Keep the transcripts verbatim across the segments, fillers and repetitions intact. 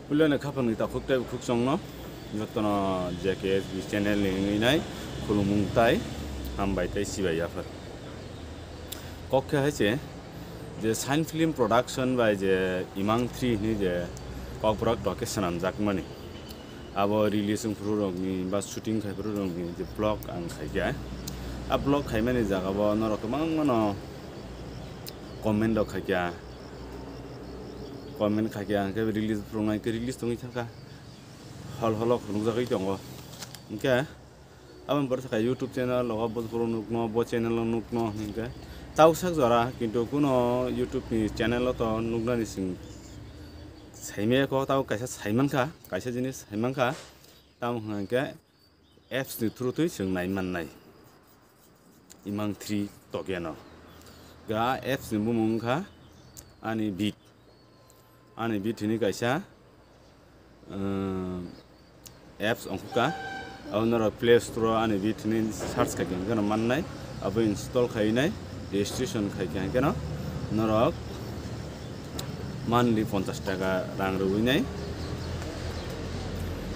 Puilani khapangni takhuk tei bukhuk chwngno jotono J K S B channel ni wngwi nai khulumung tai hambai tei sibai yaphar. Kok khe hai se je Shine Film Production bai je Imang three hwnwi je Kokborok toke swnamjakmani. Abo release wngphuru rokni ba shooting khaiphuru rokni je vlog ang khaikha. A vlog khaimani jagao norok kwbangmano comment rok khaikha. Comment khaikha hwnkhe release phuru nai khe release tongwi thangkha. Hol holo khulungjagwi tongo. Hwnkhe aboni pore sakha YouTube channel logo bo phuru nukno, bo channel o nukno hwnkhe tau sak jora, kintu kuno YouTube ni channel o to nuknani sing saimaya kho, tau kaisa saimankha, kaisa jinis saimankha, tamo hwnkhe apps ni through twi chwng nai mannai. Imang three tokeno. Ga apps ni bumung wngkha Ani Beat. Ani Beat hwnwi kaisa, um, apps ongkha. Abo norok Play Store o Ani Beat hwnwi search khai khe mannai. Abo install khainai, registration khai khe norok monthly ponchash taka rang rwinai.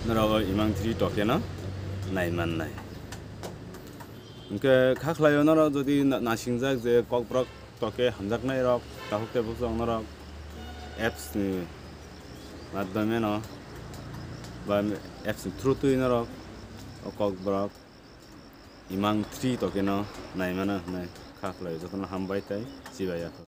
Norok o Imang three tokeno nai mannai. Hwnkhe kha khlaio norok jodi na-, nasingjak je Kokborok toke hamjaknai rok, takhuk tei bukhuk norok apps ni madhyome no ba apps ni through twi norok o Kokborok Imang three tokeno naimano hwnwi kha khlaio. Jotono hambai tei chibai ya.